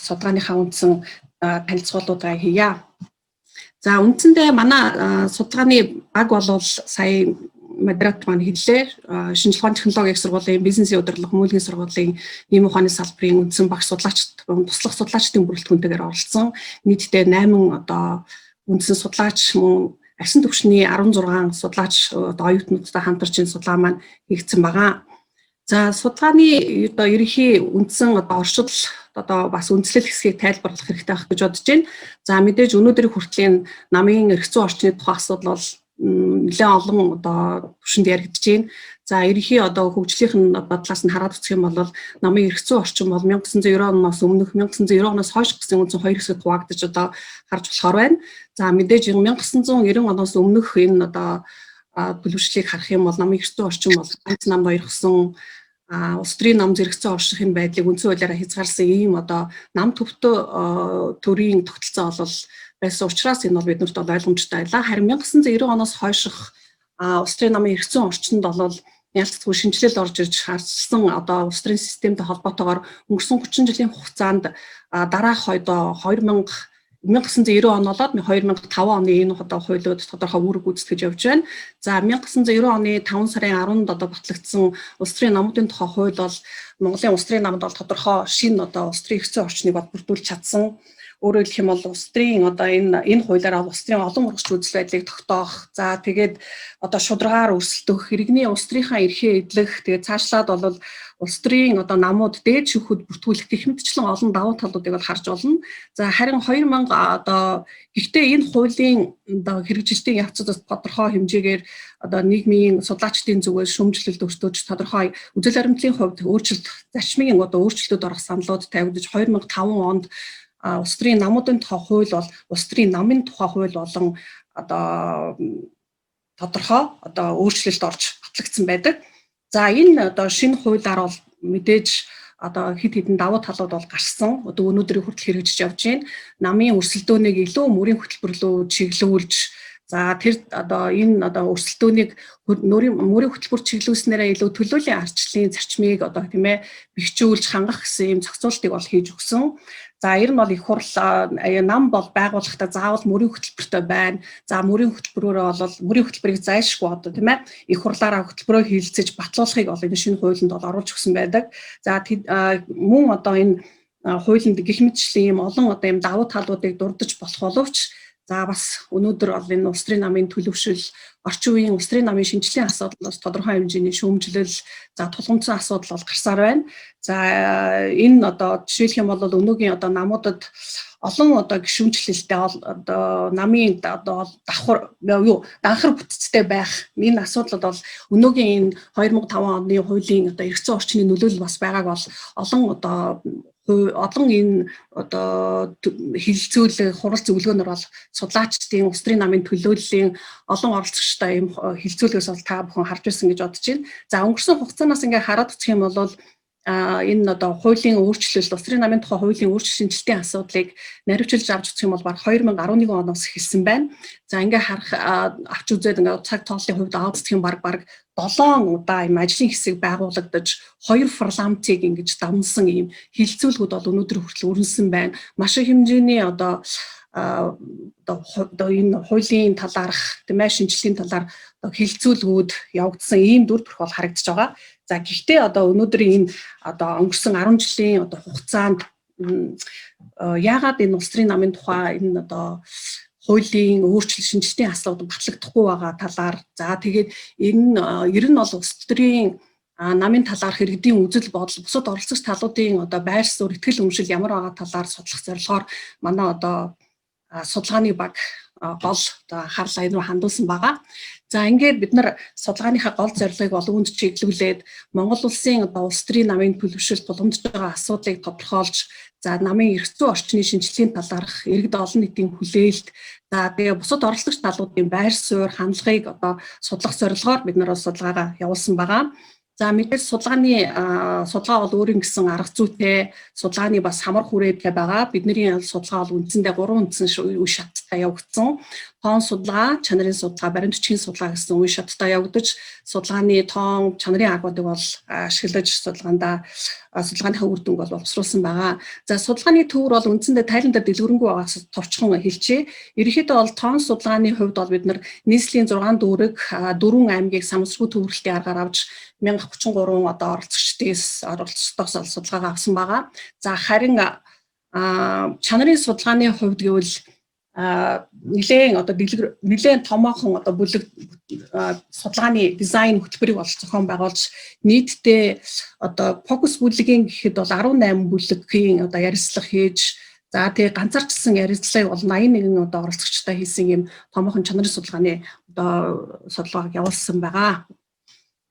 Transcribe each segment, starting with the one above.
судалгааныхаа үндсэн танилцуулгуудаа хийе. За, үндсэндээ манай судалгааны баг бол сая модератор маань хэллээ. Шинжлэх ухааны технологийн их сургуулийн бизнесийн удирдлага хүмүүнлэгийн сургуулийн нийгмийн ухааны салбарын үндсэн багш судлаач, туслах судлаачдын бүрэлдэхүүнтэйгээр оролцсон. Нийтдээ 8 одоо үндсэн судлаач, мөн авсан түвшний 16 судлаач одоо оюутнуудтай хамтарч энэ судалгаа маань хийгдсэн байгаа. За, судалгааны одоо ерөнхий үндсэн одоо оршил, одоо бас үндслэл хэсгийг тайлбарлах хэрэгтэй байх гэж бодож байна. За, мэдээж өнөөдрийн хүртлийн намын эрх зүйн орчны тухай асуудал бол нэлээд олон одоо түвшинд яригдж байна. За, ерөнхий одоо хөгжлийнх нь одоо талаас нь хараад үзэх юм бол намын эрх зүйн орчин бол 1990 оноос өмнөх, 1990 оноос хойш гэсэн үндсэн хоёр хэсэгт хуваагдаж одоо харж болохоор байна. За, мэдээж 1990 оноос өмнөх энэ одоо төлөвшлийг харах юм бол намын эрх зүйн орчин бол ганц намд хоёрхсон, улс төрийн нам зэрэгцээ оршихын байдлыг үндсэн хуулиараа хязгаарласан ийм одоо нам төвтөө төрийн тогтолцоо бол байсан учраас энэ бол биднэрт бол ойлгомжтой байлаа. Харин 1990 оноос хойших улс төрийн намын эрх зүйн орчинд бол ялцгүй шинжилэл орж ирж харсан одоо улс төрийн системтэй холбоотойгоор өнгөрсөн 30 жилийн хугацаанд дараах одоо 1990 он болоод 2005 оны энэ одоо хуулиуд тодорхой үүрэг гүйцэтгэж явж байна. За, 1990 оны 5 сарын 10-нд одоо батлагдсан улс төрийн намуудын тухай хууль бол Монголын улс төрийн намд бол тодорхой шинэ одоо улс төрийн эрх зүйн орчныг бол бүрдүүлж чадсан. Өөрөөр хэлэх юм бол улс төрийн одоо энэ хуулиар улс төрийн олон ургач үзэл байдлыг тогтоох. За, тэгээд одоо шударгаар өрсөлдөх, иргэний улс төрийнхаа эрхээ эдлэх, тэгээд цаашлаад бол улс төрийн одоо намууд дээд шүүхүүд бүртгүүлэх гэх мэтчлэн олон давуу талуудыг бол харж болно. За, харин 2000 одоо гэхдээ энэ хуулийн одоо хэрэгжилтийн явцад тодорхой хэмжээгээр одоо нийгмийн судлаачдын зүгээс шүүмжлэлт өртөж, тодорхой үзэл баримтлалын хувьд өөрчлөлт, зарчмын одоо өөрчлөлтүүд орох саналууд тавигдаж, 2005 онд улс төрийн намуудын тухай хууль бол улс төрийн намын тухай хууль болон одоо тодорхой одоо өөрчлөлт орж батлагдсан байдаг. За, энэ одоо шинэ хуулиар бол мэдээж одоо хэд хэдэн давуу талууд бол гарсан. Одоо өнөөдрийн хүртэл хэрэгжиж явж байна. Намын өрсөлдөөнийг илүү мөрийн хөтөлбөр рүү чиглүүлж, за тэр одоо энэ одоо өрсөлдөөнийг мөрийн хөтөлбөр чиглүүлснээрээ илүү төлөөлийн ардчлалын зарчмыг одоо, тийм ээ, бэхжүүлж хангах гэсэн ийм зохицуултыг бол хийж өгсөн. За, ер нь бол их хурл нам бол байгууллагатай заавал мөрийн хөтөлбөртэй байна. За, мөрийн хөтөлбөрөөрөө бол мөрийн хөтөлбөрийг зайлшгүй одоо, тийм ээ, их хурлаараа хөтөлбөрөө хийлцэж батлуулахыг бол энэ шинэ хуулинд бол оруулж өгсөн байдаг. За, мөн одоо энэ хуулинд гэх мэтчлэн ийм олон одоо ийм давуу талуудыг дурдж болох боловч за бас өнөөдөр бол энэ улс төрийн намын төлөвшил, орчин үеийн улс төрийн намын шинжлэлийн асуудал бас тодорхой хэмжээний шүүмжлэл, за тулгамдсан асуудал бол гарсаар байна. За, энэ одоо жишээлх юм бол өнөөгийн одоо намуудад олон одоо гишүүнчлэлтэй одоо намын одоо давхар юу данхар бүтцтэй байх энэ асуудлууд бол өнөөгийн энэ 2005 оны хуулийн одоо эрх зүйн орчны нөлөөлөл бас байгааг бол олон одоо олон энэ одоо хилцүүлэг, хурал зөвлөгөөнөр бол судлаачдын, улс төрийн намын төлөөллийн олон оролцогчтой ийм хилцүүлгээс бол та бүхэн харж байсан гэж бодож байна. За, өнгөрсөн хугацаанаас ингээ хараад үзэх юм бол энэ одоо хуулийн өөрчлөлт, улс төрийн намын тухай хуулийн өөрчлөлт шинжилтийн асуудлыг наривчилж авч үзэх юм бол баг 2011 оноос эхэлсэн байна. За, ингээ харах авч үзээд ингээ цаг тооллын хувьд аваад үзэх юм баг 7 удаа ийм ажлын хэсэг байгуулагдаж, хоёр парламентыг ингэж давнсан ийм хилцүүлгүүд бол өнөөдөр хүртэл өрнөсөн байна. Маш их хэмжээний одоо энэ хуулийн талаарх, тийм ээ, шинжилгээний талаар одоо хилцүүлгүүд явагдсан ийм дүр төрх бол харагдаж байгаа. За, гэхдээ одоо өнөөдрийн энэ одоо өнгөрсөн 10 жилийн одоо хугацаанд яагаад энэ улс төрийн намын тухай энэ одоо хуулийн өөрчлөлт шинжилгээний асуудал батлагдахгүй байгаа талаар, за тэгээд энэ ер нь бол улс төрийн намын талаарх иргэдийн үзэл бодол, бусад оролцогч талуудын одоо байр суурь, итгэл үнэмшил ямар байгаа талаар судлах зорилгоор манай одоо судалгааны баг гол одоо анхаарлаа энэ рүү хандуулсан байгаа. За, ингээд бид нар судалгааныхаа гол зорилгыг бол үүнд чиглүүлээд Монгол улсын одоо улс төрийн намын төлөвшөл тулгамдж байгаа асуудлыг тодорхойлж, за намын эрх зүйн орчны шинжилгээний талаарх иргэд олон нийтийн хүлээлт, за тэгээ бусад оролцогч талуудын байр суурь, хандлагыг одоо судлах зорилгоор бид нар судалгаагаа явуулсан байгаа. За, мэдээж судалгааны судалгаа бол өөрийн гэсэн арга зүйтэй, судалгааны бас хамар хүрээтэй байгаа. Бидний судалгаа бол үндсэндээ гурван үндсэн үе шаттай. шаттай явагдсан. Тоон судалгаа, чанарын судалгаа, баримт бичгийн судалгаа гэсэн үе шаттай явагдаж, судалгааны тоон, чанарын аргуудыг бол ашиглаж судалгааныхаа үр дүнг бол боловсруулсан байгаа. За, судалгааны төвөр бол үндсэндээ тайлан дээр дэлгэрэнгүй байгаас товчхон хэлчихье. Ерөнхийдөө бол тоон судалгааны хувьд бол бид нар нийслэлийн 6 дүүрэг, 4 аймгийг самсргүй төвөрлөлтийн аргаар авч 1033 одоо оролцогчдоос судалгаагаа авсан байгаа. За, харин чанарын судалгааны хувьд гэвэл нэлээн одоо дэлгэр нэлээн томоохон одоо бүлэг судалгааны дизайн хөтөлбөрийг бол зохион байгуулж, нийтдээ одоо фокус бүлгийн гэхэд бол 18 бүлгийн одоо ярилцлага хийж, за тэгээ ганцаарчилсан ярилцлагыг бол 81 одоо оролцогчтой хийсэн юм томоохон чанарын судалгааны одоо судалгааг явуулсан байгаа.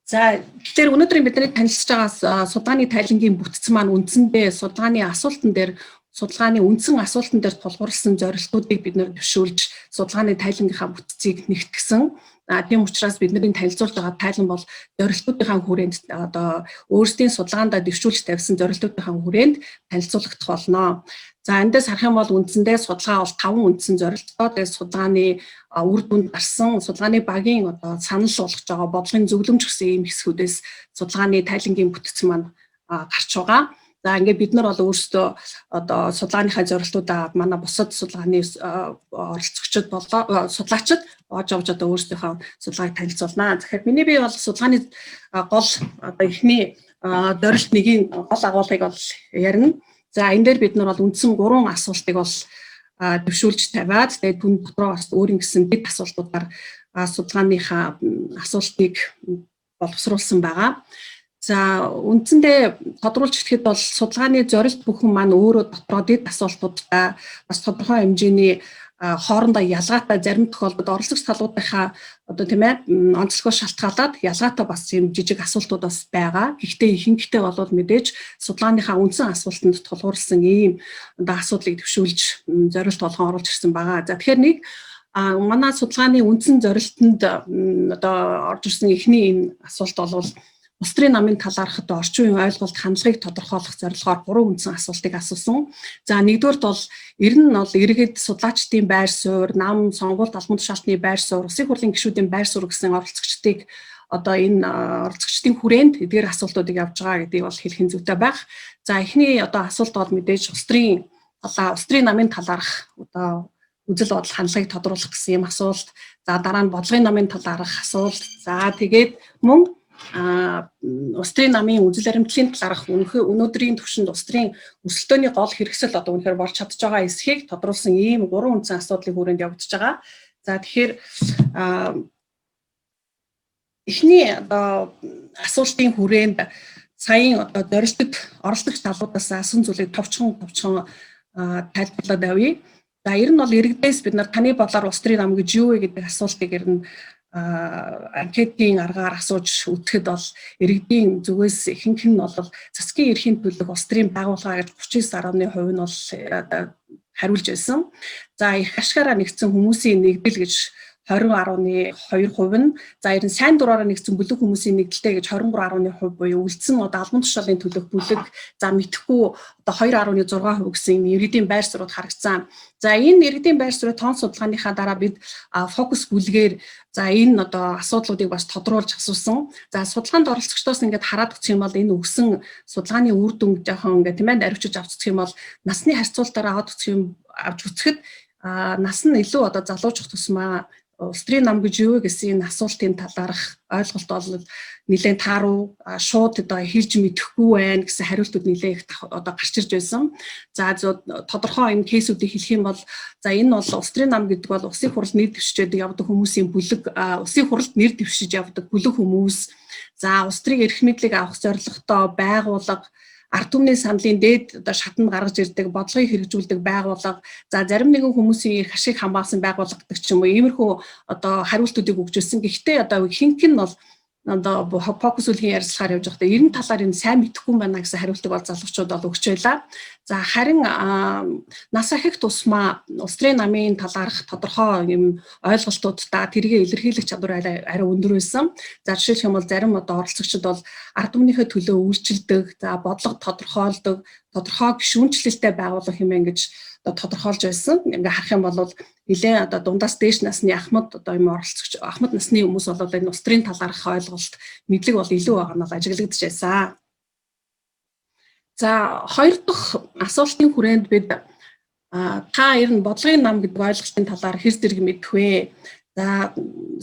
За, тэгэхээр өнөөдрийн бидний танилцж байгаа судалгааны тайлангийн бүтэц маань үндсэндээ судалгааны асуултан дээр, судалгааны үндсэн асуултан дээр тулгуурласан зорилтуудыг бид нэр дэвшүүлж судалгааны тайлангийнхаа бүтцийг нэгтгсэн. Тийм учраас бидний танилцуулж байгаа тайлан бол зорилтуудынхаа хүрээнд, одоо өөрсдийн судалгаандаа дэвшүүлж тавьсан зорилтуудынхаа хүрээнд танилцуулагдах болно. За, эндээс харах юм бол үндсэндээ судалгаа бол 5 үндсэн зорилттой. Тэгээд судалгааны үр дүнд гарсан, судалгааны багийн одоо санал болгож байгаа бодлогын зөвлөмж гэсэн ийм хэсгүүдээс судалгааны тайлангийн бүтэц маань гарч байгаа. За, ингээд бид нар бол өөрсдөө одоо судалгааныхаа зорилтуудаа манай бусад судалгааны оролцогчид болоо судлаачид оож авч одоо өөрсдийнхөө судалгааг танилцуулнаа. Тэгэхээр миний би бол судалгааны гол одоо эхний зорилт нэгийн гол агуулгыг бол ярина. За, энэ дээр бид нар бол үндсэн 3 асуултыг бол дэвшүүлж тавиад, тэгээд түн дотроо бас өөрийн гэсэн дэд асуултуудаар судалгааныхаа асуултыг боловсруулсан байгаа. За, үндсэндээ тодруулж хэлэхэд бол судалгааны зорилт бүхэн маань өөрөө дотроо дэд асуултуудтай бас тодорхой хэмжээний хоорондоо ялгаатай, зарим тохиолдолд оролцогч талуудынхаа одоо тийм онцлогоос шалтгаалаад ялгаатай бас юм жижиг асуултууд бас байгаа. Гэхдээ ихэнхдээ бол мэдээж судалгааныхаа үндсэн асуултанд тулгуурласан ийм одоо асуудлыг төвшүүлж зорилт болгон оруулж ирсэн байгаа. За, тэгэхээр нэг манай судалгааны үндсэн зорилтонд одоо орж ирсэн эхний энэ асуулт бол улс төрийн намын талаарх одоо орчин үеийн ойлголт, хандлагыг тодорхойлох зорилгоор 3 үндсэн асуултыг асуусан. За, нэгдүгээрт бол ер нь бол иргэд, судлаачдын байр суурь, нам, сонгуульд албан тушаалтны байр суурь, улсын хурлын гишүүдийн байр суурь гэсэн оролцогчдыг одоо энэ оролцогчдын хүрээнд эдгээр асуултуудыг явж байгаа гэдгийг бол хэлэх нь зүйтэй байх. За, эхний одоо асуулт бол мэдээж улс төрийн талаа, улс төрийн намын талаарх одоо үзэл бодол, хандлагыг тодруулах гэсэн юм асуулт. За, дараа нь бодлогын намын талаарх асуулт. За, тэгээд мөн улс төрийн намын үзэл баримтлалын талаарх өнөөдрийн түвшинд улс төрийн өрсөлдөөний гол хэрэгсэл одоо үнэхээр болж чадж байгаа эсхийг тодруулсан ийм 3 үндсэн асуудлын хүрээнд явагдаж байгаа. За, тэгэхээр эхний одоо асуултын хүрээнд саяын одоо зорилтод оролцогч талуудаас асуусан зүйлийг товчхон тайлбарлаад авъя. За, ер нь бол иргэдээс бид нар таны бодлоор улс төрийн нам гэж юу вэ гэдэг асуултыг ер нь анкетийн аргаар асууж үзэхэд бол иргэдийн зүгээс ихэнх нь бол засгийн эрхийн төлөх улс төрийн байгууллага гэж 39.% нь бол хариулж байсан. За, их ашгаараа нэгдсэн хүмүүсийн нэгдэл гэж 20.2% нь, за, ер нь сайн дураараа нэгдсэн бүлэг хүмүүсийн нэгдэлтэй гэж 23.1% буюу үлдсэн одоо албан тушаалын төлөх бүлэг, за, мэдэхгүй одоо 2.6% гэсэн иргэдийн байр суурьуд харагдсан. За, энэ иргэдийн байр суурь тоон судалгааныхаа дараа бид фокус бүлгээр за энэ одоо асуудлуудыг бас тодруулж асуусан. За, судалгаанд оролцогчдоос ингээд хараад үзэх юм бол энэ өгсөн судалгааны үр дүн жоохон ингээд тийм аривчиж авч үзэх юм бол насны харьцуултаар аваад үзэх юм авч үзэхэд нас нь илүү одоо залуужих тусмаа улс төрийн нам гэж юу вэ гэсэн энэ асуултын талаарх ойлголт бол нэлээд тааруу, шууд одоо хэлж мэдэхгүй байна гэсэн хариултууд нэлээд их одоо гарч ирж байсан. За, тодорхой энэ кейсүүдийг хэлэх юм бол за энэ бол улс төрийн нам гэдэг бол улсын хурлд нэр дэвшиж явдаг хүмүүсийн бүлэг, улсын хурлд нэр дэвшиж явдаг бүлэг хүмүүс, за, улс төрийн эрх мэдлийг авах зорилготой байгууллага, ард түмний саналын дээд одоо шатанд гаргаж ирдэг, бодлогыг хэрэгжүүлдэг байгууллага, за, зарим нэгэн хүмүүсийн эрх ашиг хамгаалсан байгууллага гэдэг ч юм уу, иймэрхүү одоо хариултуудыг өгч ирсэн. Гэхдээ одоо ихэнх нь бол одоо фокус үлгийн ярилцлагаар явж байхдаа 90 талаар энэ сайн мэдэхгүй байна гэсэн хариултыг бол залуучууд бол өгч байлаа. За, харин нас ахих тусмаа улс төрийн намын талаарх тодорхой юм ойлголтуудаа тэргээ илэрхийлэх чадвар арай өндөр байсан. За, жишээлх юм бол зарим одоо оролцогчид бол ард түмнийхээ төлөө үйлчилдэг, за, бодлого тодорхойлдог, тодорхой гишүүнчлэлтэй байгууллага хэмээн гэж одоо тодорхойлж байсан. Ингээ харах юм бол нэлээд одоо дундаас дээш насны ахмад одоо юм оролцогч, ахмад насны хүмүүс бол энэ улс төрийн талаарх ойлголт, мэдлэг бол илүү байгаа нь бол ажиглагдаж байсан. За, хоёр дахь асуултын хүрээнд бид та ер нь бодлогын нам гэдэг ойлголтын талаар хэр зэрэг мэдэх вэ? За,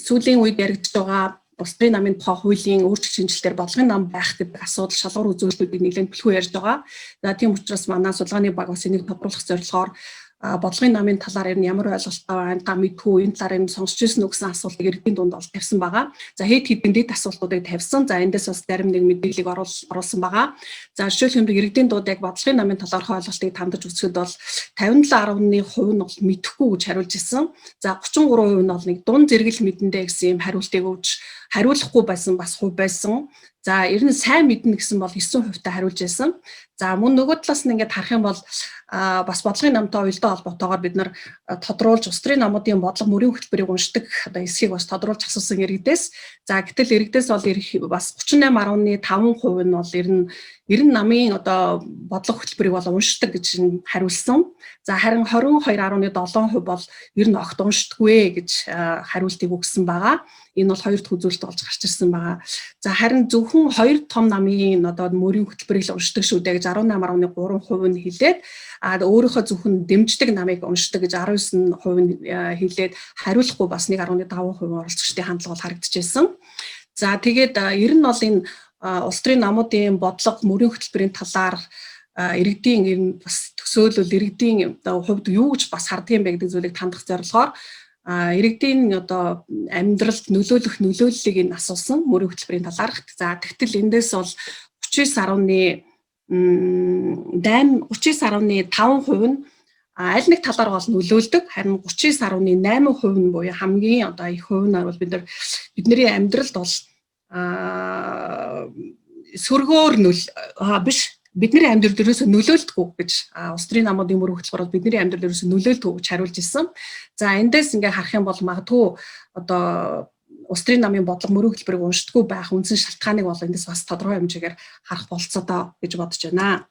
сүүлийн үед яригдж байгаа улс төрийн намын тухай хуулийн өөрчлөлт шинжилэлтээр бодлогын нам байх гэдэг асуудал, шалгуур үзүүлэлтүүдийг нэлээд түлхүү ярьж байгаа. За, тийм учраас манай судалгааны баг бас энийг тодруулах зорилгоор бодлогын намын талаар ер нь ямар ойлголттой байна, та мэдэх үү, энэ талаар юм сонсч ирсэн үү гэсэн асуултыг иргэдийн дунд бол тавьсан байгаа. За, хэд хэдэн дэд асуултуудыг тавьсан. За, эндээс бас зарим нэг мэдээллийг оруулсан байгаа. За, жишээлбэл иргэдийн дунд яг бодлогын намын талаарх ойлголтыг хандаж үзэхэд бол 57.% нь бол мэдэхгүй гэж хариулж ирсэн. За, 33% нь бол нэг дунд зэрэг л мэднэ дээ гэсэн юм хариултыг өгч, хариулахгүй байсан бас хувь байсан. За, ер нь сайн мэднэ гэсэн бол 9% та хариулж байсан. За, мөн нөгөө талаас нь ингээд харах юм бол бас бодлогын намтай уялдаа холбоотойгоор бид нар тодруулж улс төрийн намуудын бодлого мөрийн хөтөлбөрийг уншдаг одоо эсхийг бас тодруулж асуусан иргэдээс. За, гэтэл иргэдээс бол бас 38.5% нь бол ер нь намын одоо бодлого хөтөлбөрийг бол уншдаг гэж хариулсан. За, харин 22.7% бол ер нь огт уншдаггүй гэж хариултыг өгсөн байгаа. Энэ бол хоёр дахь үзүүлэлт болж гарч ирсэн байгаа. За, харин зөвхөн хоёр том намын одоо мөрийн хөтөлбөрийг л уншдаг шүү дээ гэж 18.3% нь хэлээд, а өөрийнхөө зөвхөн дэмждэг намыг уншдаг гэж 19% нь хэлээд, хариулахгүй бас 1.5% оролцогчдын хандлага бол харагдчихсан. За, тэгээд ер нь бол энэ улс төрийн намуудын бодлого мөрийн хөтөлбөрийн талаар иргэдийн ер нь бас төсөөлөл, иргэдийн одоо хувьд юу гэж бас харддаг юм бэ гэдэг зүйлийг хандах зорилгоор иргэдийн одоо амьдралд нөлөөлөх нөлөөллийг нь асуусан мөрийн хөтөлбөрийн талаарх. За, тэгтэл эндээс бол 39.8 39.5% нь аль нэг талаар бол нөлөөлдөг, харин 39.8% нь буюу хамгийн одоо их хувь нь бол бид нар бидний амьдралд бол сөргөөр нөл биш, бидний амьдрал ерөөсөө нөлөөлдөггүй гэж, улс төрийн намуудын мөрийн хөтөлбөр бидний амьдрал ерөөсөө нөлөөлдөггүй гэж хариулж ирсэн. За, эндээс ингээ харах юм бол магадгүй одоо улс төрийн намын бодлого мөрийн хөтөлбөрийг уншдаггүй байх үндсэн шалтгааныг бол эндээс бас тодорхой хэмжээгээр харах болцоотой гэж бодож байна.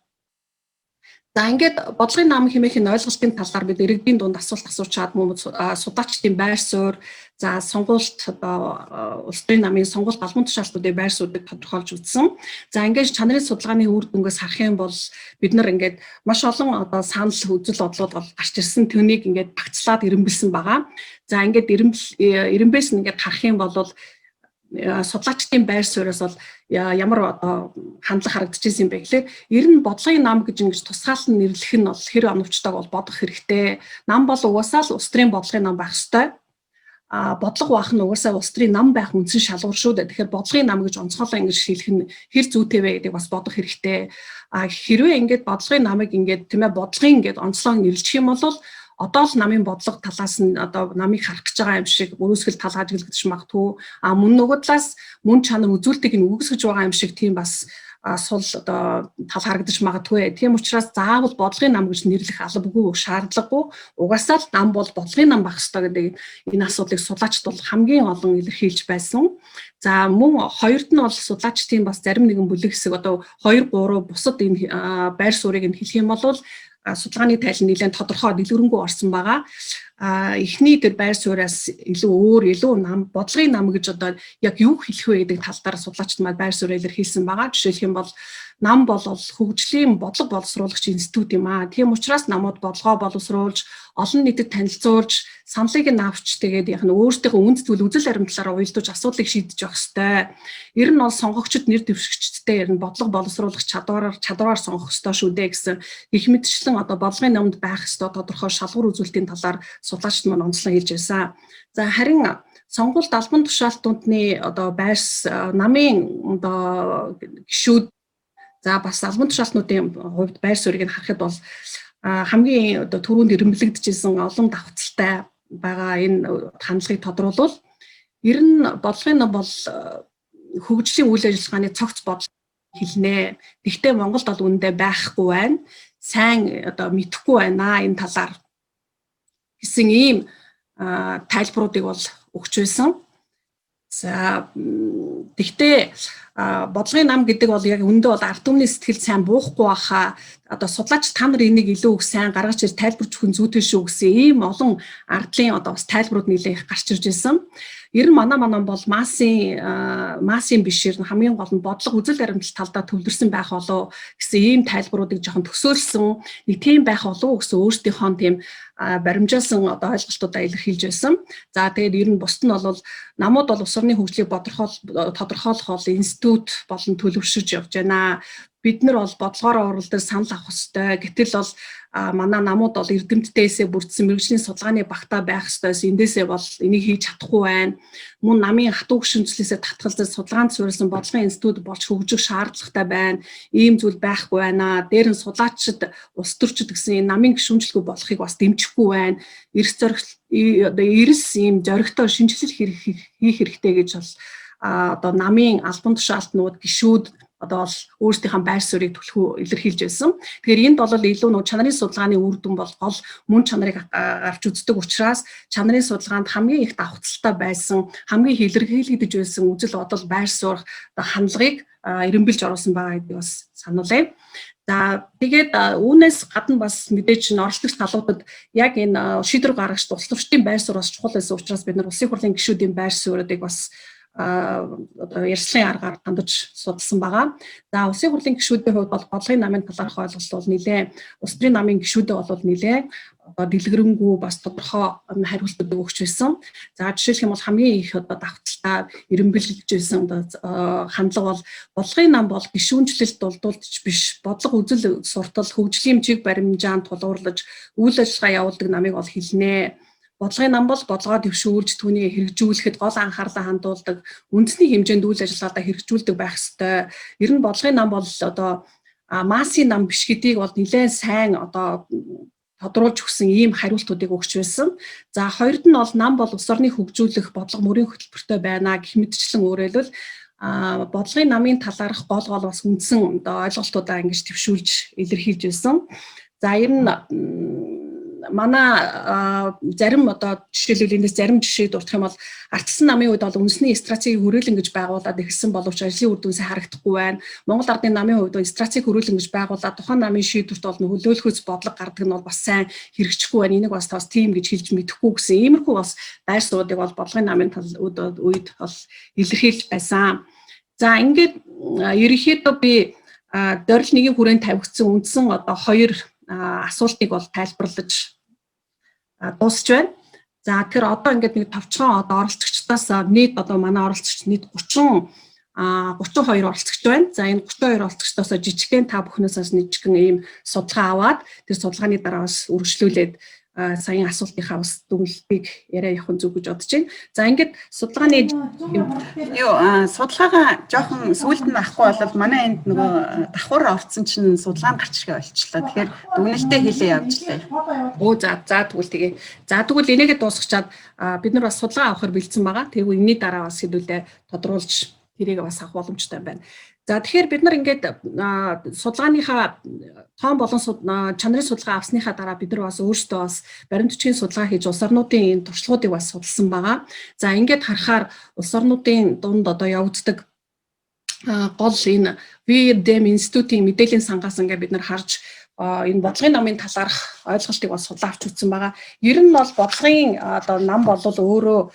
За, ингээд бодлогын нам хэмээх энэ ойлголтын талаар бид иргэдийн дунд асуулт асуучаад, мөн судлаачдын байр суурь, за, сонгуульд одоо улс төрийн намын сонгуульд албан тушаалтуудын байр суурийг тодорхойлж үзсэн. За, ингээд чанарын судалгааны үр дүнгээс харах юм бол бид нар ингээд маш олон одоо санал, үзэл бодлууд бол гарч ирсэн. Түүнийг ингээд багцлаад эрэмбэлсэн байгаа. За, ингээд эрэмбээс нь ингээд харах юм бол судлаачдын байр сууриас бол ямар одоо хандлага харагдчихсан юм бэ гэхлээр ер нь бодлогын нам гэж ингэж тусгаалan нэрлэх нь бол хэр оновчтойг бол бодох хэрэгтэй. Нам бол угаасаа л улс төрийн бодлогын нам байх ёстой. А бодлого байх нь угаасаа улс төрийн нам байх үндсэн шалгуур шүү дээ. Тэгэхээр бодлогын нам гэж онцгойлон ингэж хэлэх нь хэр зүйтэй вэ гэдгийг бас бодох хэрэгтэй. А хэрвээ ингээд бодлогын намыг ингээд, тийм ээ, бодлогын ингээд онцлог нэрлэх юм бол одоо л намын бодлого талаас нь одоо намыг харах гэж байгаа юм шиг өрөөсгөл тал ажиглагдаж магадгүй. А мөн нөгөө талаас мөн чанар үзүүлэлтийг нь үгүйсгэж байгаа юм шиг тийм бас сул одоо тал харагдаж магадгүй. Тийм учраас заавал бодлогын нам гэж нэрлэх албагүй, шаардлагагүй. Угаасаа л нам бол бодлогын нам байх ёстой гэдэг энэ асуудлыг судлаачид бол хамгийн олон илэрхийлж байсан. За, мөн хоёрд нь бол судлаачдын бас зарим нэгэн бүлэг хэсэг одоо 2 3 бусад энэ байр суурийг нь хэлэх юм бол судалгааны тайлан нэлээд тодорхой, дэлгэрэнгүй орсон байгаа. А эхний тэр байр сууриас илүү өөр, илүү нам, бодлогын нам гэж одоо яг юу хэлэх вэ гэдэг тал дээр судлаачид маань байр сууриа илэрхийлсэн байгаа. Жишээлх юм бол нам бол хөгжлийн бодлого боловсруулагч институт юм аа. Тийм учраас намууд бодлогоо боловсруулж, олон нийтэд танилцуулж, саналыг нь авч, тэгээд яг нь өөрсдийнхөө үнд зүйл, үзэл баримтлалаараа уялдуулж асуудлыг шийдэж явах ёстой. Ер нь бол сонгогчид, нэр дэвшигчдтэй ер нь бодлого боловсруулах чадвараар сонгох ёстой шүү дээ гэсэн гэх мэтчлэн одоо бодлогын намд байх ёстой тодорхой шалгуур үзүүлэлтийн талаар судлаачид маань онцлон хэлж байсан. За, харин сонгуульд албан тушаалтуудны одоо байр намын одоо гишүүд, за, бас албан тушаалтнуудын хувьд байр суурийг нь харахад бол хамгийн одоо түрүүнд эрэмблэгдэжсэн олон давхцалтай байгаа энэ хандлагыг тодруулвал ер нь бодлогын нам бол хөгжлийн үйл ажиллагааны цогц бодол хэлнэ. Гэхдээ Монголд бол үүндээ байхгүй байна. сайн одоо мэдэхгүй байна энэ талаар гэсэн ийм тайлбаруудыг бол өгч байсан. За, тэгтээ бодлогын нам гэдэг бол яг үндэ бол ард түмний сэтгэл сайн буухгүй байхаа, одоо судлаач та нар энийг илүү их сайн гаргаж ир тайлбарч өгөх нь зүйтэй шүү гэсэн ийм олон ардлын одоо бас тайлбарууд нэлээх гарч ирж байсан. Ер нь манай бол массын биш, ер нь хамгийн гол нь бодлого, үзэл баримтлал талдаа төвлөрсөн байх болов гэсэн ийм тайлбаруудыг жоохон төсөөлсөн, нэг тийм байх болов гэсэн өөрсдийнхөө тийм баримжаалсан одоо ойлголтуудаа илэрхийлж байсан. За, тэгээд ер нь бусд нь бол намууд бол улс орны хөгжлийг тодорхойлох бол институт болон төлөвшөж явж байна. Бид нар бол бодлогоороо уралдаж санал авах ёстой. Гэтэл бол манай намууд бол эрдэмтдээсээ бүрдсэн мэргэжлийн судалгааны багтаа байх ёстойс эндээсээ бол энийг хийж чадахгүй байна. Мөн намын хатуу гишүүнчлээсээ татгалзаж судалгаанд суурилсан бодлогын институт болж хөгжих шаардлагатай байна. Ийм зүйл байхгүй байна. Дээр нь судлаачид, улс төрчид гэсэн энэ намын гишүүнчлэгүй болохыг бас дэмжихгүй байна. Эрс зориг, одоо эрс ийм зоригтой шинэчлэл хийх хэрэгтэй гэж бол одоо намын албан тушаалтнууд, гишүүд одоо бол өөрсдийнхээ байр суурийг түлхүү илэрхийлж байсан. Тэгэхээр энд бол илүү нөө чанарын судалгааны үр дүн бол гол мөн чанарыг гарч үздэг учраас чанарын судалгаанд хамгийн их давхцалтай байсан, хамгийн их илэрхийлэгдэж байсан үзэл бодол, байр суурь, одоо хандлагыг эренбэлж оруулсан байгаа гэдгийг бас сануулъя. За, тэгээд үүнээс гадна бас мэдээж нь оролцогч талуудад яг энэ шийдвэр гаргагч улс төрчдийн байр суурь бас чухал байсан учраас бид нар улсын хурлын гишүүдийн байр суурьудыг бас одоо ярилцлагын аргаар хандаж судалсан байгаа. За, улсын хурлын гишүүдийн хувьд бол бодлогын намын талаарх ойлголт бол нэлээд, улс төрийн намын гишүүдэд бол нэлээд одоо дэлгэрэнгүй, бас тодорхой хариултуудыг өгч байсан. За, жишээлх юм бол хамгийн их одоо давхцалтай эренбэлж байсан одоо хандлага бол бодлогын нам бол гишүүнчлэлт дулдуулж биш, бодлого, үзэл суртал, хөгжлийн чиг баримжаанд тулгуурлаж үйл ажиллагаа явуулдаг намыг бол хэлнэ. Бодлогын нам бол бодлогоо дэвшүүлж, түүнийг хэрэгжүүлэхэд гол анхаарлаа хандуулдаг, үндэсний хэмжээнд үйл ажиллагаадаа хэрэгжүүлдэг байх ёстой. Ер нь бодлогын нам бол одоо массын нам биш гэдгийг бол нэлээд сайн одоо тодруулж өгсөн ийм хариултуудыг өгч байсан. За, хоёрд нь бол нам бол улс орныг хөгжүүлэх бодлого мөрийн хөтөлбөртэй байна гэх мэтчлэн, өөрөөлөл бодлогын намын талаарх гол гол бас үндсэн одоо ойлголтуудаа ингэж твшүүлж илэрхийлж байсан. За, ер нь манай зарим одоо жишээлбэл эндээс зарим жишээ дурдах юм бол ардчилсан намын үед бол үндэсний стратегийг хүрээлэн гэж байгуулад эхэлсэн боловч ажлын үр дүн сайн харагдахгүй байна. Монгол Ардын намын хувьд стратеги хүрээлэн гэж байгуулад тухайн намын шийдвэрт бол нөлөөлөхөөс бодлого гардаг нь бол бас сайн хэрэгжихгүй байна. Энийг бас тас тийм гэж хэлж мэдэхгүй гэсэн иймэрхүү бас байр суурийг бол бодлогын намын тал үед бол илэрхийлж байсан. За, ингээд ерөнхийдөө би дорил нэгийн хүрээнд тавигдсан үндсэн одоо хоёр асуултыг бол тайлбарлаж дуусч байна. За, тэгэхээр одоо ингээд нэг товчхон одоо оролцогчдоос нийт одоо манай оролцогч нийт 32 оролцогч байна. За, энэ 32 оролцогчдоос жижигхэн та бүхнээс жижигхэн ийм судалгаа аваад, тэр судалгааны дараа бас үргэлжлүүлээд саяын асуултынхаа бас дүгнэлтийг яриа явах нь зүг гэж бодож байна. За, ингээд судалгааны юу судалгаагаа жоохон сүүлд нь авахгүй бол манай энд нөгөө давхар орцсон чинь судалгаа нь гарч ирэхээ болчихлоо. Тэгэхээр дүгнэлтээ хийлээ явжлаа. Өө, за, тэгвэл тэгээ. За, тэгвэл энийгээ дуусгачаад бид нар бас судалгаа авахар бэлдсэн байгаа. Тэгвэл энэний дараа бас хэдүүлээ тодруулж тэрийг бас авах боломжтой байна. За, тэгэхээр бид нар ингээд судалгааныхаа тоон болон чанарын судалгаа авсныхаа дараа бид нар бас өөрсдөө бас баримт бичгийн судалгаа хийж улс орнуудын энэ туршлагуудыг бас судалсан байгаа. За, ингээд харахаар улс орнуудын дунд одоо явагддаг гол энэ V-Dem институтийн мэдээллийн сангаас ингээд бид нар харж энэ бодлогын намын талаарх ойлголтыг бас судлаа авч үзсэн байгаа. Ер нь бол бодлогын одоо нам бол өөрөө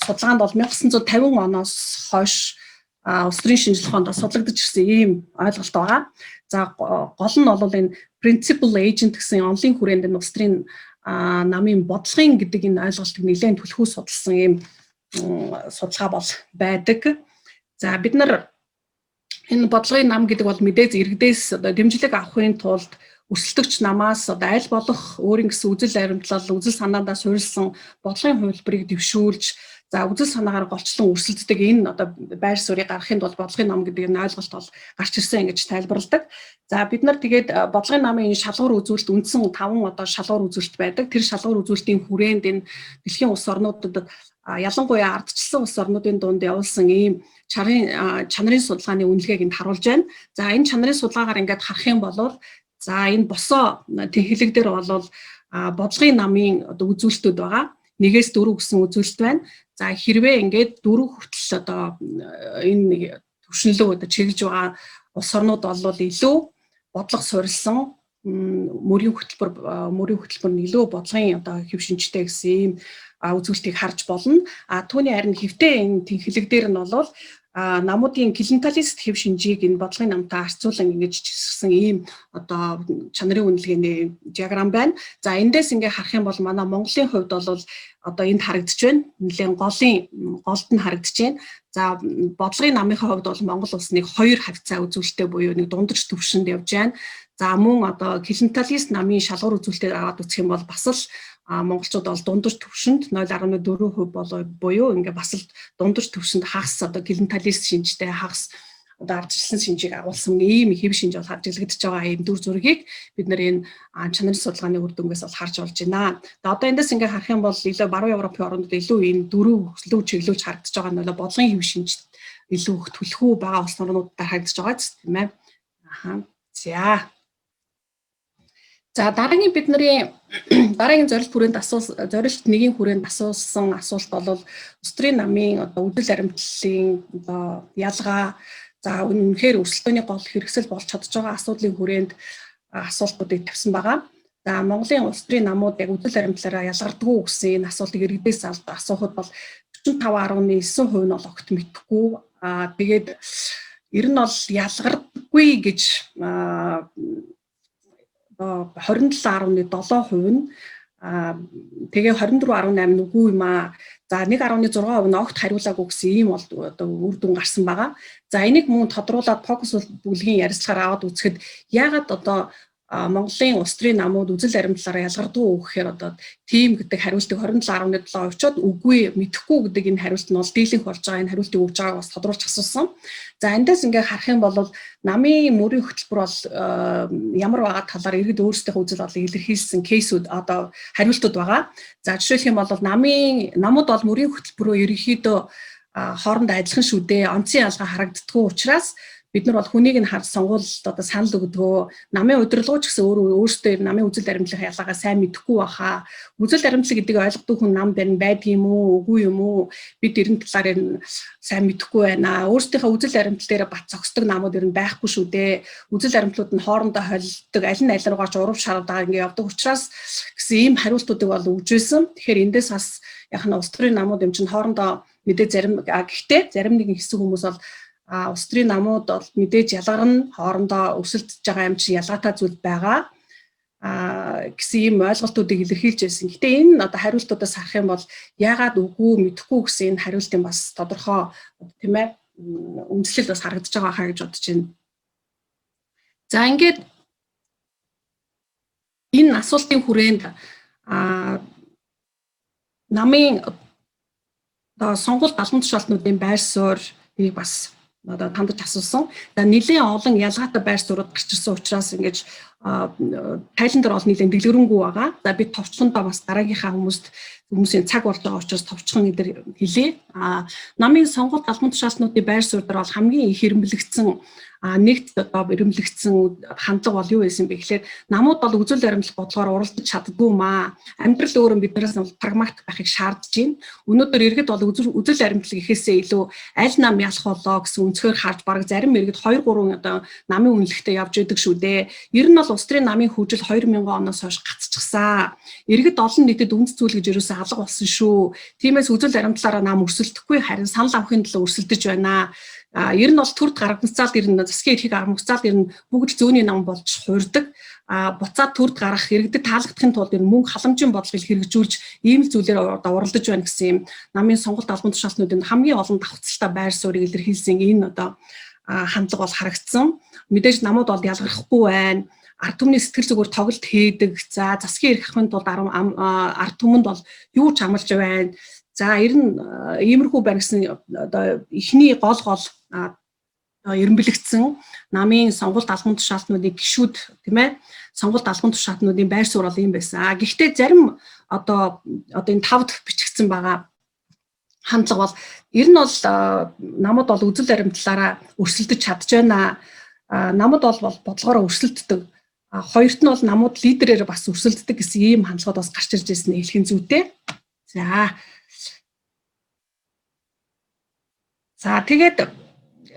судалгаанд бол 1950 оноос хойш улс төрийн шинжлэх ухаанд судлагдаж ирсэн ийм ойлголт байгаа. За, гол нь бол энэ principal agent гэсэн онолын хүрээнд энэ улс төрийн намын бодлогын гэдэг энэ ойлголтыг нэлээд түлхүү судалсан ийм судалгаа бол байдаг. За, бид нар энэ бодлогын нам гэдэг бол мэдээж иргэдээс одоо дэмжлэг авахын тулд өрсөлдөгч намаас одоо аль болох өөрийн гэсэн үзэл баримтлал, үзэл санаандаа суурилсан бодлогын хувилбарыг дэвшүүлж, за, үзэл санаагаар голчлон өрсөлддөг энэ одоо байр суурийг гаргахын тулд бодлогын нам гэдэг энэ ойлголт бол гарч ирсэн ингэж тайлбарладаг. За, бид нар тэгээд бодлогын намын энэ шалгуур үзүүлэлт, үндсэн 5 одоо шалгуур үзүүлэлт байдаг. Тэр шалгуур үзүүлэлтийн хүрээнд энэ дэлхийн улс орнуудад, ялангуяа ардчилсан улс орнуудын дунд явуулсан ийм чанарын судалгааны үнэлгээг энд харуулж байна. За, энэ чанарын судалгаагаар ингээд харах юм бол За, энэ босоо тэнхлэг дээр бол бодлогын намын одоо үзүүлэлтүүд байгаа. 1-ээс 4 гэсэн үзүүлэлт байна. За, хэрвээ ингээд 4 хүртэл одоо энэ нэг төвшин лүү одоо чиглэж байгаа улс орнууд бол илүү бодлого суурилсан, мөрийн хөтөлбөр нь илүү бодлогын одоо хэв шинжтэй гэсэн ийм үзүүлэлтийг харж болно. А түүний харин хэвтэй энэ тэнхлэг дээр нь бол намуудын клиенталист хэв шинжийг энэ бодлогын намтай харьцуулан ингэж чисгсэн ийм одоо чанарын үнэлгээний диаграм байна. За, эндээс ингээ харах юм бол манай Монголын хувьд бол одоо энд харагдаж байна. Нэлээн голд нь харагдаж байна. За, бодлогын намынхаа хувьд бол Монгол улс нэг хоёр хавьцаа үзүүлэлттэй буюу нэг дундаж түвшинд явж байна. За, мөн одоо клиенталист намын шалгуур үзүүлэлтээр аваад үзэх юм бол бас л монголчууд бол дундаж түвшинд 0.4% болоо буюу ингээ бас л дундаж түвшинд хагас одоо клиенталист шинжтэй, хагас одоо ардчилсан шинжийг агуулсан ийм хэв шинж бол ажиглагдаж байгаа ийм дүр зургийг бид нар энэ чанарын судалгааны үр дүнгээс бол харж болж байна. Тэгээ одоо эндээс ингээ харах юм бол илүү баруун Европын орнууд илүү энэ дөрөв лүү чиглүүлж харагдаж байгаа нь бол бодлогын хэв шинж илүү их түлхүү байгаа улс орнуудаар харагдаж байгаа ч тийм ээ. Аха. За. За, дараагийн бидний дараагийн зорилт хүрээнд асуулт, зорилт нэгийн хүрээнд асуусан асуулт бол улс төрийн намын одоо үзэл баримтлалын одоо ялгаа, за, үнэхээр өрсөлдөөний гол хэрэгсэл болж чадж байгаа асуудлын хүрээнд асуултуудыг тавьсан байгаа. За, Монголын улс төрийн намууд яг үзэл баримтлалаараа ялгардаггүй гэсэн энэ асуултыг иргэдээс асуухад бол 45.9% нь бол огт мэдэхгүй. Аа, тэгээд ер нь бол ялгардаггүй гэж 27.7% нь, тэгээ 24.8 нь үгүй юм аа. За, 1.6% нь огт хариулаагүй гэсэн ийм бол одоо үр дүн гарсан байгаа. За, энийг мөн тодруулаад фокус бүлгийн ярилцлагаар аваад үзэхэд яагаад одоо Монголын улс төрийн намууд үзэл баримтлалаараа ялгардаг уу гэхээр одоо тийм гэдэг хариултыг 27.7% очоод, үгүй, мэдэхгүй гэдэг энэ хариулт нь бол дийлэнх болж байгаа, энэ хариултыг өгж байгааг бас тодруулж асуусан. За, эндээс ингээ харах юм бол намын мөрийн хөтөлбөр бол ямар байгаа талаар иргэд өөрсдийнхөө үзэл бодлыг илэрхийлсэн case үүд, одоо хариултууд байгаа. За, жишээлх юм бол намын намууд бол мөрийн хөтөлбөрөө ерөнхийдөө хоорондоо адилхан шүү дээ. Онцын ялгаа харагддаггүй учраас бид нар бол хүнийг нь харж сонгуульд одоо санал өгдөгөө. Намын удирдлагууд ч гэсэн өөрөө өөрсдөө намын үзэл баримтлалын ялгаагаа сайн мэдэхгүй баха. Үзэл баримтлал гэдгийг ойлгодог хүн нам дээр нь байдаг юм уу, үгүй юм уу? Бид эрен талаар энэ сайн мэдэхгүй байна. Өөрсдийнхөө үзэл баримтлал дээр бат зогсдог намууд ер нь байхгүй шүү дээ. Үзэл баримтлалууд нь хоорондоо холилдог, аль нь аль руугаа ч урав шарав ингээ явдаг учраас гэсэн ийм хариултуудыг бол өгж байсан. Тэгэхээр эндээс бас яг нь улс төрийн намууд юм чинь хоорондоо мэдээ зарим, гэхдээ зарим нэгэн хэсэг хүмүүс бол улс төрийн намууд бол мэдээж ялгарна, хоорондоо өрсөлдөж байгаа юм чи ялгаатай зүйл байгаа гэсэн ийм ойлголтуудыг илэрхийлж байсан. Гэтэ энэ одоо хариултуудаас харах юм бол яагаад үгүй, мэдэхгүй гэсэн энэ хариултын бас тодорхой, тийм ээ, үндэслэл бас харагдаж байгаа хаа гэж бодож байна. За, ингээд энэ асуултын хүрээнд намын одоо сонгуульд албан тушаалтнуудын байр суурийг бас одоо хандаж асуусан. За, нэлээд олон ялгаатай байр суурьуд гарч ирсэн учраас ингэж тайлан дээр бол нэлээд дэлгэрэнгүй байгаа. За, би товчхондоо бас дараагийнхаа хүмүүсийн цаг болж байгаа учраас товчхон эдэр хэлье. Намын сонгуульд албан тушаалтнуудын байр суурь дээр бол хамгийн их эрэмблэгдсэн, нэгт одоо эрэмблэгдсэн хандлага бол юу байсан бэ гэхээр намууд бол үзэл баримтлах бодлогоор уралдаж чаддаггүй маа. Амьдрал өөрөө биднээс прагматик байхыг шаардж байна. Өнөөдөр иргэд бол үзэл баримтлал гэхээсээ илүү аль нам ялах болоо гэсэн өнцгөр харж бараг зарим иргэд 2 3 одоо намын үнэлэхтэй явж идэг шүү дээ. Ер нь бол улс төрийн намын хөгжил 2000 оноос хойш гацчихсан. Иргэд олон нийтэд үнэт зүйл гэж ерөөсөө алга болсон шүү. Тиймээс үзэл баримтлалаараа нам өрсөлдөхгүй, харин санал авахын төлөө өрсөлдөж байна. Ер нь бол төрд гаргацаал ер нь засгийн эрхийг авмагцаал ер нь бүгд зөөний нам болж хуурдаг. Буцаад төрд гарах, иргэдэд таалагдахын тулд ер нь мөнгө халамжийн бодлогыг хэрэгжүүлж ийм л зүйлээр одоо уралдаж байна гэсэн юм намын сонгуульд албан тушаалтнуудын хамгийн олон давхцалтай байр суурийг илэрхийлсэн энэ одоо хандлага бол харагдсан. Мэдээж намууд бол ялгархгүй байна, ард түмний сэтгэл зүгээр тоглолт хийдэг. За, засгийн эрх авахын тулд ард түмэнд бол юу ч амлаж байна. За, ер нь иймэрхүү байна гэсэн одоо эхний гол гол эрэмблэгдсэн намын сонгуульд албан тушаалтнуудын гишүүд, тийм ээ, сонгуульд албан тушаалтнуудын байр суурь бол ийм байсан. А гэхдээ зарим одоо энэ тавд бичигдсэн байгаа хандлага бол ер нь бол намууд бол үзэл баримтлалаараа өрсөлдөж чадж байна. Намууд бол бодлогоороо өрсөлддөг. Хоёрт нь бол намууд лидерээр бас өрсөлддөг гэсэн ийм хандлагууд бас гарч ирж байсан хэлэх нь зүйтэй. За тэгээд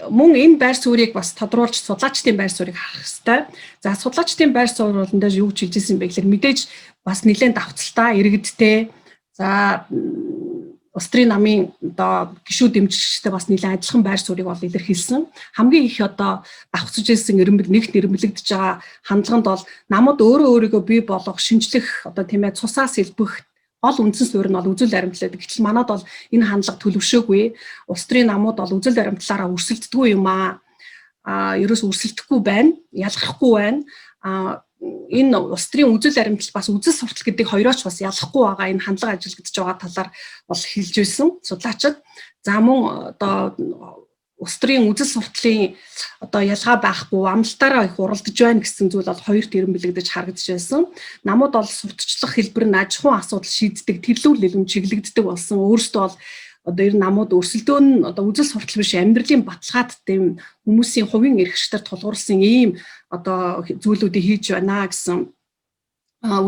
мөн энэ байр суурийг бас тодруулж судлаачдын байр суурийг харах хэрэгтэй. За судлаачдын байр суурь бол энэ дээр юу гэж хэлж ирсэн бэ гэхээр мэдээж бас нэлээд давцалтай, иргэдтэй. За улс төрийн намын одоо гишүүд дэмжигчтэй бас нэлээд адилхан байр суурийг бол илэрхийлсэн. Хамгийн их одоо давхцаж ирсэн эрэмбэл нэгт эрэмблэгдэж байгаа хандлаганд бол намууд өөрөө өөрийгөө бий болгох, шинжлэх одоо тийм ээ цусаас элбэх гол үндсэн суурь нь бол үзэл баримтлал. Гэтэл манад бол энэ хандлага төлөвшөөгүй. Улс төрийн намууд бол үзэл баримтлалаараа өрсөлддөггүй юм аа. Ерөөс өрсөлдөхгүй байна, ялгархгүй байна. Энэ улс төрийн үзэл баримтлал бас үзэл суртал гэдэг хоёроо ч бас ялахгүй байгаа энэ хандлага ажиллагдаж байгаа талаар бол хэлж байсан судлаачид. За мөн одоо улс төрийн үзэл суртлын одоо ялгаа байхгүй амлалтаараа их уралдаж байна гэсэн зүйл бол хоёрт эренбэлэгдэж харагдаж байсан. Намууд бол сурталчлах хэлбэр нь аж ахуйн асуудал шийддэг тэрлүүр нэлэм чиглэгддэг болсон. Өөрөөсөө бол одоо ер нь намууд өрсөлдөөн нь одоо үзэл суртал биш амьдралын баталгаат тийм хүмүүсийн хувийн эрх ашигтар тулгуурласан ийм одоо зүйлүүдийг хийж байна гэсэн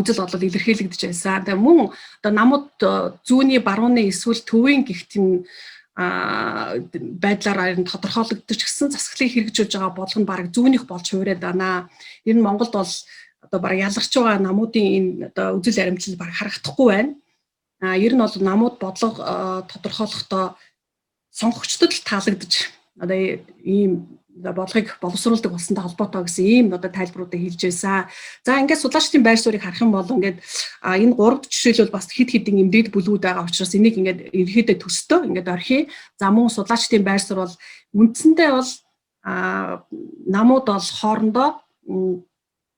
үзэл бодол илэрхийлэгдэж байсан. Тэгээ мөн одоо намууд зүүнний барууны эсвэл төвийн гихт нь байдлаар ер нь тодорхойлогдож гисэн засаглалыг хэрэгжүүлж байгаа бодлого нь бараг зүүнийх болж хувираад байна. Ер нь Монголд бол одоо бараг ялгарч байгаа намуудын энэ одоо үзэл баримтлал бараг харагдахгүй байна. Ер нь бол намууд бодлого тодорхойлохдоо сонгогчдод л таалагдж одоо ийм бодлогыг боловсруулдаг болсонтой холбоотой гэсэн ийм одоо тайлбаруудыг хэлж байсан. За ингээд судлаачдын байр суурийг харах юм бол ингээд энэ гуравд жишээлбэл бас хэд хэдэн эмдээд бүлгүүд байгаа учраас энийг ингээд ерөнхийдөө төстөө ингээд орхиё. За мөн судлаачдын байр суурь бол үндсэндээ бол намууд бол хоорондоо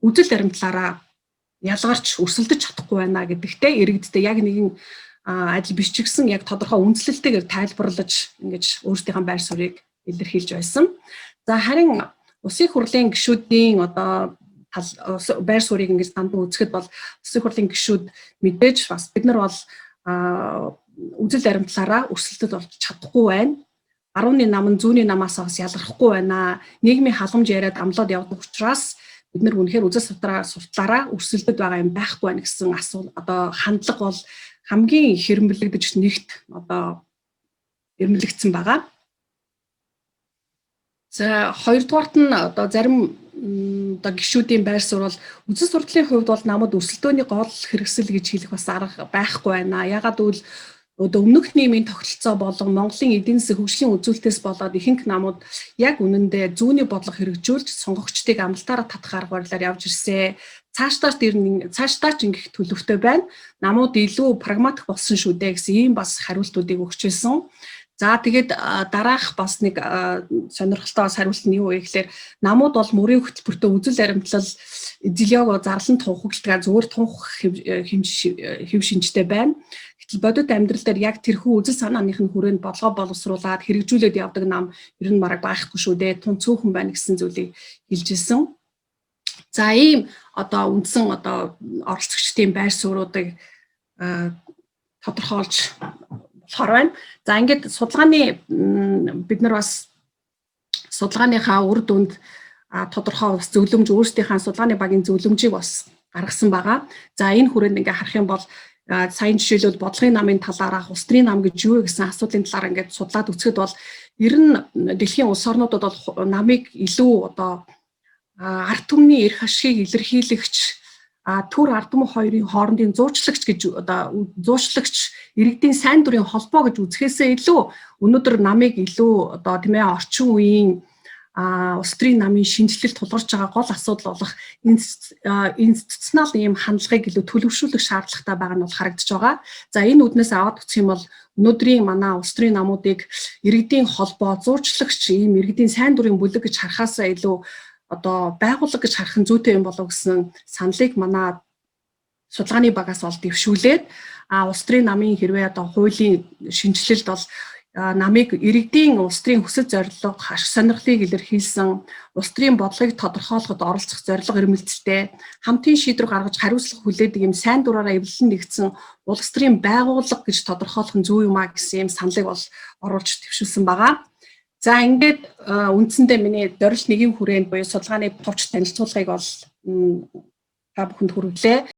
үзэл баримтлалаараа ялгарч өрсөлдөж чадахгүй байна гэдэгтээ иргэдтэй яг нэгэн адил биш ч гэсэн яг тодорхой үндслэлтэйгээр тайлбарлаж ингэж өөрсдийнхээ байр суурийг илэрхийлж байсан. За харин улсын хурлын гишүүдийн одоо байр суурийг ингэж дандаа үзэхэд бол улсын хурлын гишүүд мэдээж бас бид нар бол үзэл баримтлалаараа өрсөлдөд болж чадахгүй байна. Барууны нам нь зүүнний намаас бас ялгархгүй байна. Нийгмийн халамж яриад амлаад явдаг учраас бид нар үнэхээр үзэл суртлаараа өрсөлдөд байгаа юм байхгүй байна гэсэн асуул одоо хандлага бол хамгийн их хэрэмблэгдэж нэгт одоо эрмэлэгдсэн байгаа. За хоёрдугаарт нь одоо зарим одоо гишүүдийн байр суурь бол үзэл суртлын хувьд бол намууд өрсөлдөөний гол хэрэгсэл гэж хэлэх бас арга байхгүй байна. Ягаад гэвэл одоо өмнөх нийгмийн тогтолцоо болон Монголын эдийн засгийн хөгжлийн үзүүлэлтээс болоод ихэнх намууд яг үнэндээ зүүнний бодлого хэрэгжүүлж сонгогчдыг амлалтаараа татах арга барилаар явж ирсэн. Цаашдаа цаашдаа ч ингэх төлөвтэй байна. Намууд илүү прагматик болсон шүү дээ гэсэн ийм бас хариултуудыг өгч байсан. За тэгээд дараах бас нэг сонирхолтой бас хариулт нь юу вэ гэхээр намууд бол мөрийн хөтөлбөртөө үзэл баримтлал идеологи зарлан тунхагладаг зүгээр тунхах хэв шинжтэй байна. Гэтэл бодит амьдрал дээр яг тэрхүү үзэл санааных нь хүрээнд бодлогоо боловсруулад хэрэгжүүлээд явдаг нам ер нь бараг байхгүй шүү дээ. Тун цөөхөн байна гэсэн зүйлийг хэлж ирсэн. За ийм одоо үндсэн одоо оролцогчдын байр суурьуудыг тодорхойлж болохоор байна. За ингээд судалгааны бид нар бас судалгааныхаа үр дүнд тодорхой бас зөвлөмж өөрсдийнхээ судалгааны багийн зөвлөмжийг бас гаргасан байгаа. За энэ хүрээнд ингээд харах юм бол сайн жишээлбэл бодлогын намын талаарх улс төрийн нам гэж юу вэ гэсэн асуудлын талаар ингээд судлаад үзэхэд бол ер нь дэлхийн улс орнуудад бол намыг илүү одоо ард түмний эрх ашигыг илэрхийлэгч төр ард түмэн хоёрын хоорондын зуучлагч гэж одоо зуучлагч иргэдийн сайн дурын холбоо гэж үзэхээсээ илүү өнөөдөр намыг илүү одоо тийм ээ орчин үеийн улс төрийн намын шинжилэл тулгарч байгаа гол асуудал болох институционал ийм хандлагыг илүү төлөвшүүлэх шаардлагатай байгаа нь бол харагдаж байгаа. За энэ үүднээс аваад үзэх юм бол өнөөдрийн манай улс төрийн намуудыг иргэдийн холбоо, зуучлагч ийм иргэдийн сайн дурын бүлэг гэж харахаасаа илүү одоо байгууллага гэж харах нь зүйтэй юм болов гэсэн саналыг манай судалгааны багаас ол дэвшүүлээд улс төрийн намын хэрвээ одоо хуулийн шинжилэлд бол намыг иргэдийн улс төрийн хүсэл зорилго, ашиг сонирхлыг илэрхийлсэн улс төрийн бодлогыг тодорхойлоход оролцох зорилго эрмэлзэлтэй хамтын шийдвэр гаргаж хариуцлага хүлээдэг юм сайн дураараа эвлэлэн нэгдсэн улс төрийн байгууллага гэж тодорхойлох нь зөв юм а гэсэн юм саналыг бол оруулж дэвшүүлсэн байгаа. За, ингээд үндсэндээ миний дорилт нэгийн хүрээнд буюу судалгааны товч танилцуулгыг бол та бүхэнд хүргэлээ.